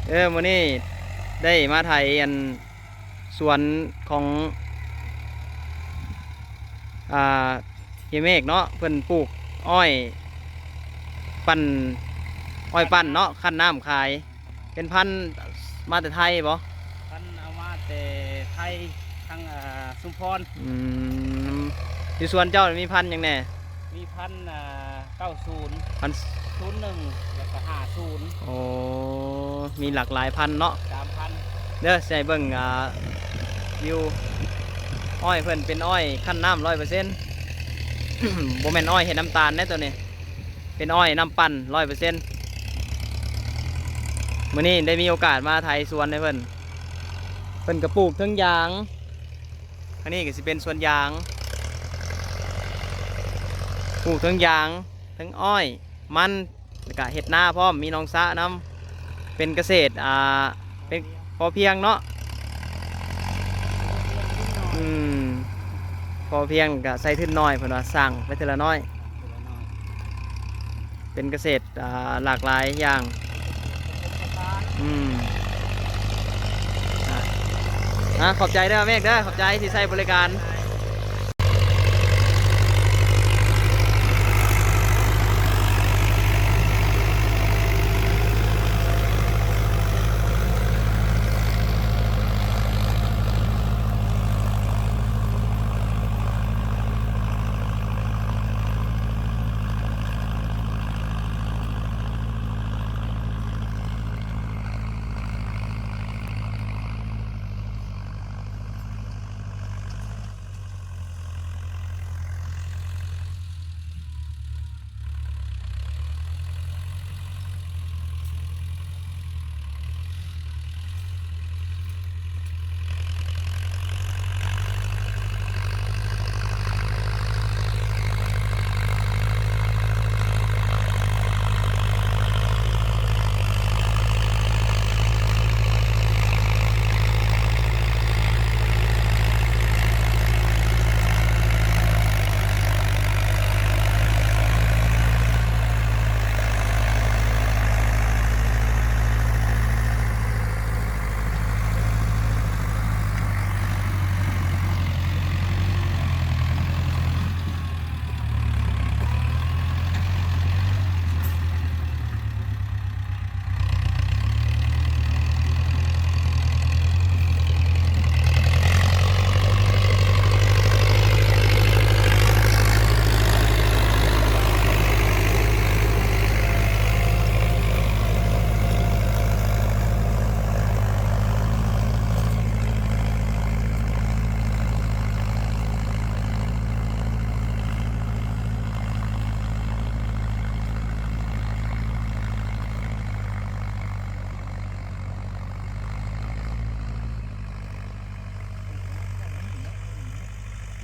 ເອີ ມື້ນີ້ໄດ້ມາໄຖອັນສວນຂອງ ອ່າ ເຮຍເມກເນາະ ເພິ່ນປູກອ້ອຍປັ່ນ ອ້ອຍປັ່ນເນາະ ຄັ້ນນ້ຳຂາຍ. ເປັນພັນມາແຕ່ໄທບໍ່? ພັນເອົາມາແຕ່ໄທ ທາງ ອ່າ ຊຸມພອນ. ອືມ ຢູ່ສວນເຈົ້າມີພັນຫຍັງແດ່? ມີພັນ ອ່າ ເກົ້າສູນ ພັນສູນໜຶ່ງ ແລ້ວກໍຫ້າສູນ. ໂອ້ ມີຫຼາກຫຼາຍພັນເນາະ ສາມພັນ. ເດີ ຊິໃຫ້ເບິ່ງ ອ່າ ວິວ ອ້ອຍເພິ່ນເປັນອ້ອຍຄັ້ນນ້ຳຮ້ອຍເປີເຊັນ ບໍ່ແມ່ນອ້ອຍເຮັດນ້ຳຕານເດ້ໂຕນີ້. ເປັນອ້ອຍນ້ຳປັ່ນຮ້ອຍເປີເຊັນ. ມື້ນີ້ໄດ້ມີໂອກາດມາໄຖສວນໃຫ້ເພິ່ນ. ເພິ່ນກະປູກເທິງຢາງ ອັນນີ້ກະຊິເປັນສວນຢາງ ປູກເທິງຢາງ ເທິງອ້ອຍ ມັນ ແລ້ວກະເຮັດນາພ້ອມ ມີໜອງສະນຳ. ເປັນກະເສດ ອ່າ ເປັນພໍພຽງເນາະ. ອືມ ພໍພຽງກະໃຊ້ທຶນໜ້ອຍ ເພິ່ນວ່າສ້າງໄປເທື່ອລະໜ້ອຍ. ເປັນກະເສດ ອ່າ ຫຼາກຫຼາຍຢ່າງ. ອືມ ອ່າ ຂອບໃຈເດີເມກເດີ ຂອບໃຈທີ່ໃຊ້ບໍລິການ.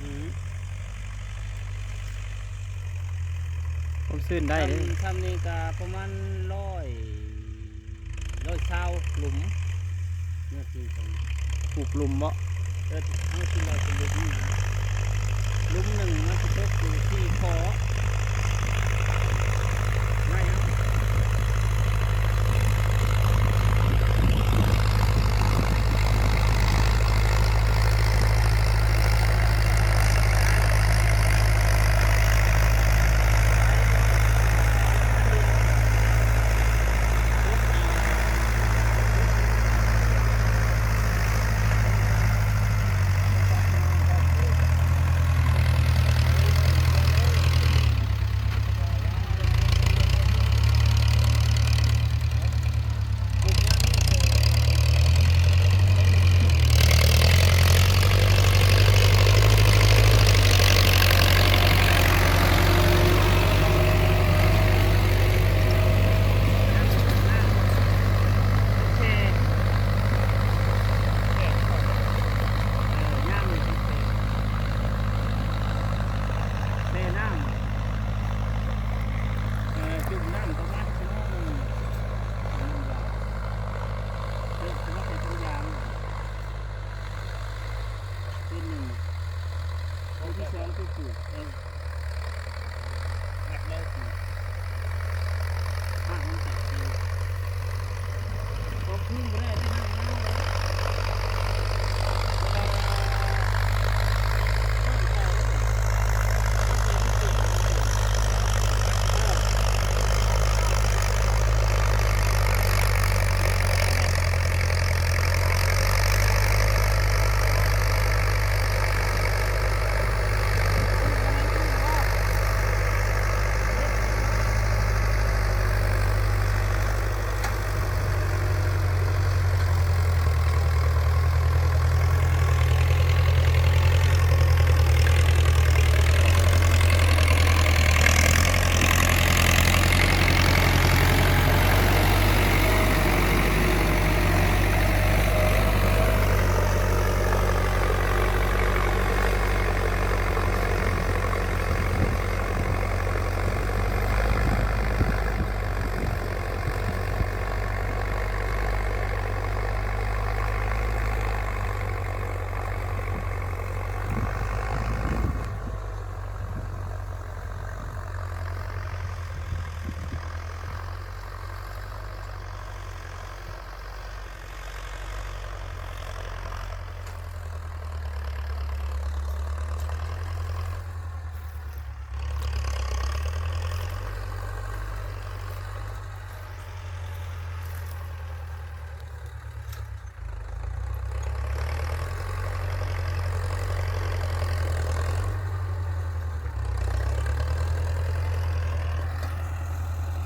ອືມ ຄວາມຊື້ນໄດ້ເດ້ ຊ່ຳ ຊ່ຳນີ້ກະປະມານຮ້ອຍ ຮ້ອຍຊາວ ຫຼຸມ ເນື້ອທີ່ຂອງ ປູກຫຼຸມເບາະ? ເອີ ເຮົາຊິເວົ້າເປັນຫຼຸມນະ ຫຼຸມໜຶ່ງມັນຊິຕົກຢູ່ສີ່ຂໍ້. ໄດ້ແລ້ວ.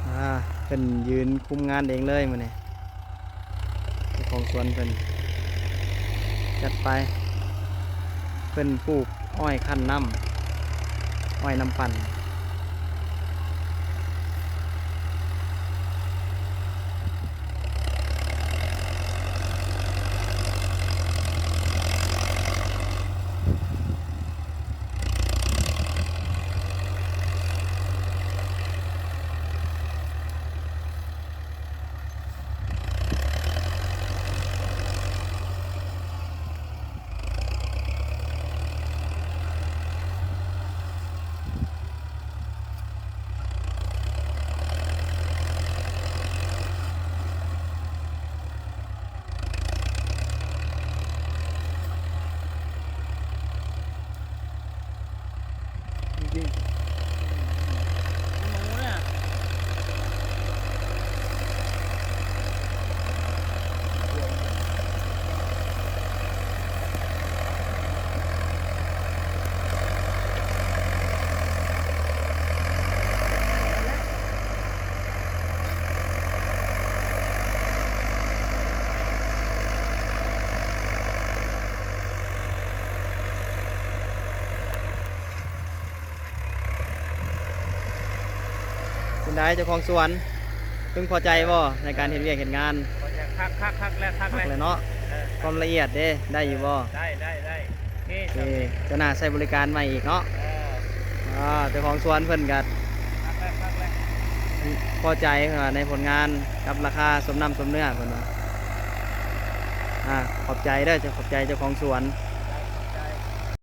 ອ່າ ເພິ່ນຢືນຄຸມງານເອງເລີຍມື້ນີ້ ເຈົ້າຂອງສວນເພິ່ນ ຈັດໄປ ເພິ່ນປູກອ້ອຍຄັ້ນນ້ຳ ອ້ອຍນ້ຳປັ່ນ. ເປັນໃດເຈົ້າຂອງສວນ ເພິ່ງພໍໃຈບໍ່ໃນການເຮັດວຽກເຮັດງານ? ພໍໃຈ ຄັກໆໆ ແລ້ວ ຄັກ ຄັກແລ້ວເນາະ. ເອີ ຄວາມລະອຽດເດ້ ໄດ້ຢູ່ບໍ່? ເອີ ໄດ້ ໄດ້ ໄດ້. ໂອເຄ ໂອເຄ ເຈົ້າໜ້າໃຊ້ບໍລິການໃໝ່ອີກເນາະ. ເອີ ອ່າ ເຈົ້າຂອງສວນເພິ່ນກໍ ຄັກແລ້ວ ຄັກແລ້ວ ພໍໃຈ ເພິ່ນວ່າໃນຜົນງານກັບລາຄາສົມນ້ຳສົມເນື້ອ ເພິ່ນວ່າ. ອ່າ ຂອບໃຈເດີ ຂອບໃຈເຈົ້າຂອງສວນ.